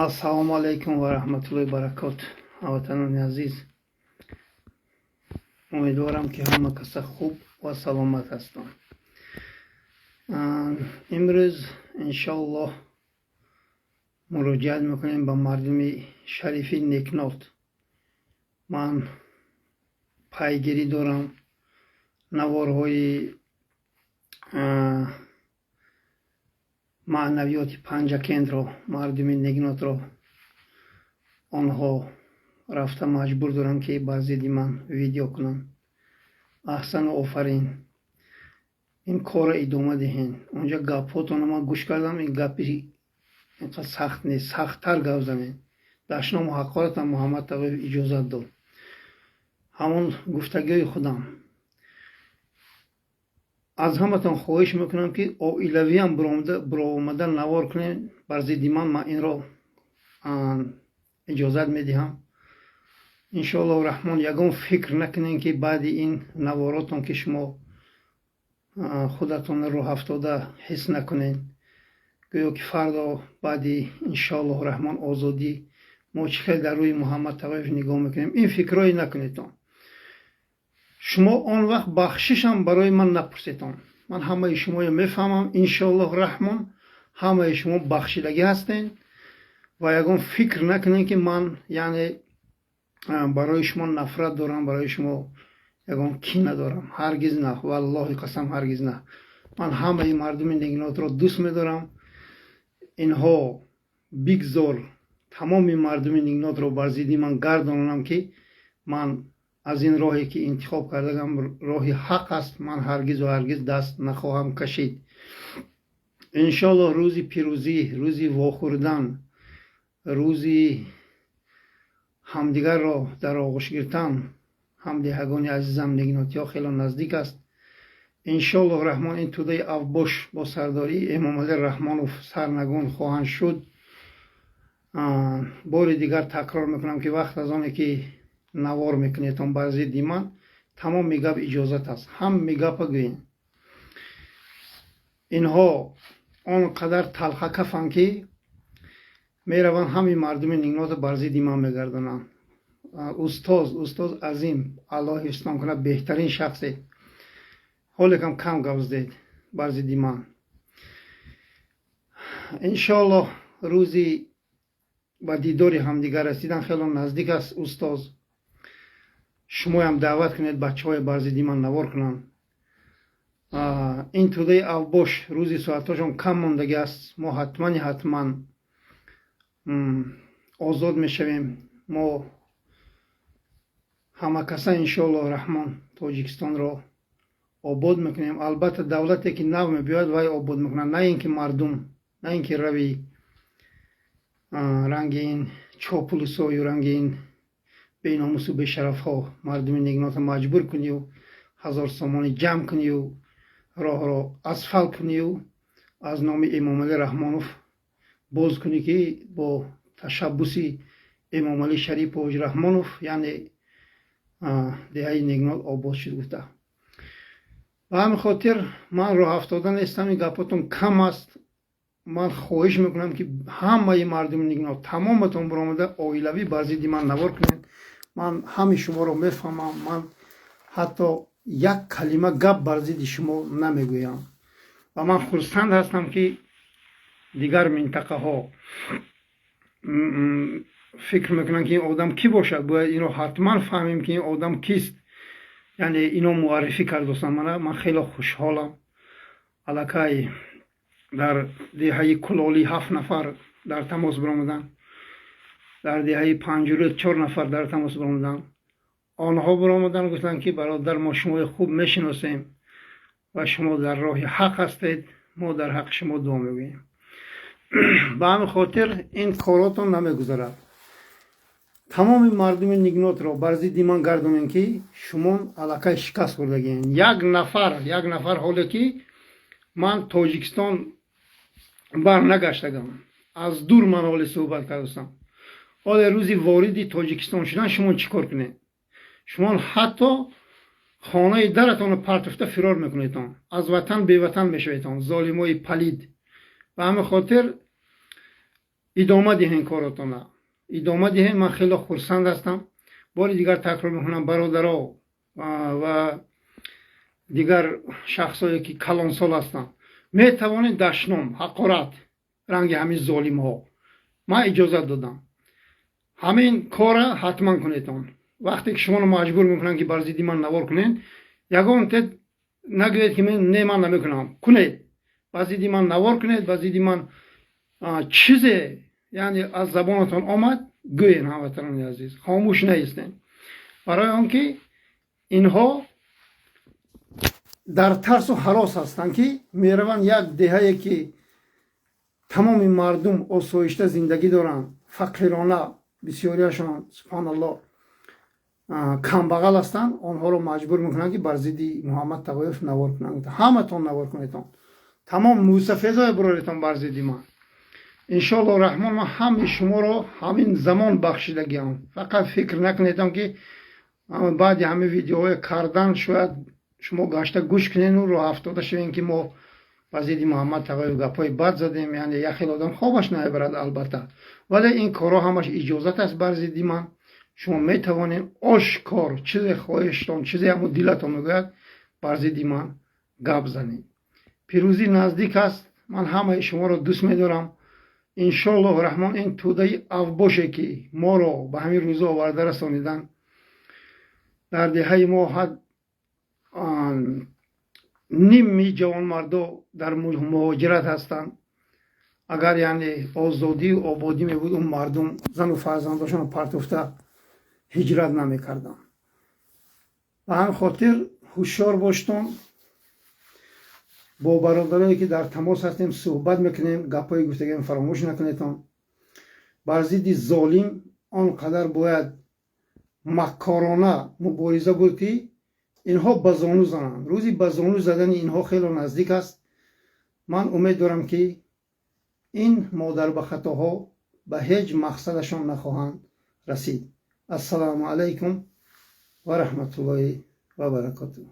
Ассалому алайкум ва раҳматуллоҳи баракот. Ҳамватанони азиз, умедворам, ки ҳама каса хуб ва саломат ҳастанд. Имрӯз, иншоаллоҳ, муроҷиат мекунем ба мардуми шарифи Некнот. Ман пайгирӣ дорам наворҳои маънавиёти Панҷакентро, мардуми Негнотро. Онҳо рафта маҷбур доранд, ки бар зидди ман видео кунанд. Аҳсану офарин, ин корро идома диҳен. Онҷа гапҳотонро ман гӯш кардам, ин гапи инқадр сахт нест, сахттар гап занед. Дашному ҳақоратам Муҳаммад Тағоев иҷозат дод. Ҳамон гуфтагиҳои худам. Аз ҳаматон хоҳиш мекунам, ки оилавиам биромада навор кунед бар зидди ман. Ман инро иҷозат медиҳам, иншоаллоҳу раҳмон. Ягон фикр накунем, ки баъди ин наворотон, ки шумо худатонро рӯҳафтода ҳис накунед, гӯё ки фардо баъди, иншоаллоҳу раҳмон, озодӣ мо чӣ хел дар рӯи Муҳаммад Тағоев нигоҳ мекунем. Ин фикрҳое накунедон. Шумо он вақт бахшишам барои ман напурсетон. Ман ҳамаи шуморо мефаҳмам, иншоаллоҳу раҳмон, ҳамаи шумо бахшидагӣ ҳастед ва ягон фикр накунед, ки ман, яъне, барои шумо нафрат дорам, барои шумо ягон кина дорам. Ҳаргиз на, валлоҳи қасам, ҳаргиз на. Ман ҳамаи мардуми Негнотро дӯст медорам. Инҳо бигзор тамоми мардуми Нигнотро бар зидди ман гардонам, ки ман аз ин роҳе, ки интихоб кардагам, роҳи ҳақ аст, ман ҳаргизу ҳаргиз даст нахоҳам кашид. Иншоаллоҳ, рӯзи пирӯзӣ, рӯзи вохӯрдан, рӯзи ҳамдигарро дар оғӯш гиртан, ҳамдеҳагони азизам негнотиҳо, хело наздик аст. Иншоаллоҳ раҳмон, ин тӯдаи авбош бо сардории Эмомалӣ Раҳмонов сарнагун хоҳанд шуд. Бори дигар такрор мекунам, ки вақт аз оне ки навор мекунедон бар зидди ман, тамоми гап иҷозат аст, ҳамми гапа гӯем. Инҳо он қадар талхакафанд, ки мераванд, ҳамин мардуми Нигнота бар зидди ман мегардонанд. Устоз, устоз Азим, Аллоҳ ҳифзтон кунад, беҳтарин шахсе. Ҳолекам кам гап задед бар зидди ман. Иншоаллоҳ, рӯзи ба дидори ҳамдигар расидан хело наздик аст. Устоз, шумоям даъват кунед бачаҳое бар зидди ман навор кунанд. Ин тӯдаи авбош рӯзи соатҳошон кам мондагӣ аст. Мо ҳатмани ҳатман озод мешавем. Мо ҳамакаса, иншоаллоҳ раҳмон, Тоҷикистонро обод мекунем. Албатта, давлате ки нав мебиёяд, вай обод мекунад, на ин ки мардум, на ин ки рави ранги ин чопулусою ранги ин беномусу бешарафҳо мардуми Негнота маҷбур кунию, 1000 сомонӣ ҷамъ кунию, роҳро асфалт кунию, аз номи Эмомалӣ Раҳмонов боз кунӣ, ки бо ташаббуси Эмомалӣ Шарипович Раҳмонов, яъне, деҳаи Негнот обод шуд гуфта. Ба ҳамин хотир ман роҳафтода нестам, ин гапотон кам аст. Ман хоҳиш мекунам, ки ҳамаи мардуми Нигнот, тамоматон биромада оилавӣ бар зидди ман навор кунед. Ман ҳамин шуморо мефаҳмам, ман ҳатто як калима гап бар зидди шумо намегӯям ва ман хурсанд ҳастам, ки дигар минтақаҳо фикр мекунанд, ки ин одам кӣ бошад, бояд инро ҳатман фаҳмем, ки ин одам кист. Яъне ино муаррифӣ кардостанд мана. Ман хеле хушҳолам. Аллакай дар деҳаи Кулолӣ ҳафт нафар дар тамос биромаданд, дар деҳаи Панҷурӯд чор нафар дар тамос биромаданд. Онҳо биромаданд, гуфтанд, ки бародар, мо шумои хуб мешиносем ва шумо дар роҳи ҳақ ҳастед, мо дар ҳаққи шумо дуо мегӯем. Ба ҳамин хотир ин коротон намегузарад. Тамоми мардуми Нигнотро бар зидди ман гардонем, ки шумо аллакай шикаст хӯрдагиен. Як нафар, як нафар, ҳоле ки ман Тоҷикистон бар нагаштагам, аз дур ман ҳоле суҳбат кардастам. Ҳоле рӯзи вориди Тоҷикистон шудан шумо чӣ кор кунед? Шумо ҳатто хонаи даратонро партофта фирор мекунедон, аз ватан беватан мешаведон, золимои палид. Ба ҳамин хотир Идома диҳен коротона, идома диҳен. Ман хеле хурсанд ҳастам. Бори дигар такрор мекунам, бародаро ва дигар шахсое, ки калонсол ҳастанд, метавонед дашном, ҳақорат, ранги ҳамин золимҳо, ман иҷозат додам, ҳамин кора ҳатман кунедон. Вақте ки шуморо маҷбур мекунанд, ки бар зидди ман навор кунед, ягон тед нагӯед, ки не, ман намекунам. Кунед, ба зидди ман навор кунед, ба зидди ман чизе, яъне аз забонатон омад, гӯен. Ҳамватанони азиз, хомӯш наистем, барои он ки инҳо дар тарсу ҳарос ҳастанд, ки мераванд як деҳае, ки тамоми мардум осоишта зиндагӣ доранд, фақирона, бисёриашон, субҳаналлоҳ, камбағал ҳастанд. Онҳоро маҷбур мекунанд, ки бар зидди Муҳаммад Тағоев навор кунанд. Ҳаматон навор кунедон, тамом мусафедое бироретон бар зидди ман. Иншоалло раҳмон, ман ҳамаи шуморо ҳамин замон бахшидагиам. Фақат фикр накунедон, ки баъди ҳамин видеоҳое кардан шояд шумо гашта гӯш кунену роҳафтода шавем, ки мо ба зидди Муҳаммад Тағоев гапҳои бад задем. Яъне як хел одам хобаш намебарад, албатта, вале ин корҳо ҳамаш иҷозат аст. Бар зидди ман шумо метавонед ошкор чизе хоҳиштон, чизе ҳамун дилатон мегӯяд, бар зидди ман гап занед. Пирӯзӣ наздик аст. Ман ҳамаи шуморо дӯст медорам. Иншоаллоҳу раҳмон, ин тӯдаи авбоше, ки моро ба ҳамин рӯзо оварда расониданд, дар деҳаи мо ҳад ними ҷавонмардо дар муҳоҷират ҳастанд. Агар, яъне, озодию ободӣ мебуд, он мардум зану фарзандошонро партофта ҳиҷрат намекарданд. Ба ҳамин хотир ҳушёр боштон. Бо бародарое, ки дар тамос ҳастем, суҳбат мекунем. Гапҳои гуфтагиам фаромӯш накунедон. Бар зидди золим он қадар бояд маккорона мубориза буд, ки инҳо ба зону зананд. Рӯзи ба зону задани инҳо хело наздик аст. Ман умед дорам, ки ин модарбахатоҳо ба ҳеҷ мақсадашон нахоҳанд расид. Ассалому алайкум ва раҳматуллоҳи ва баракотуҳ.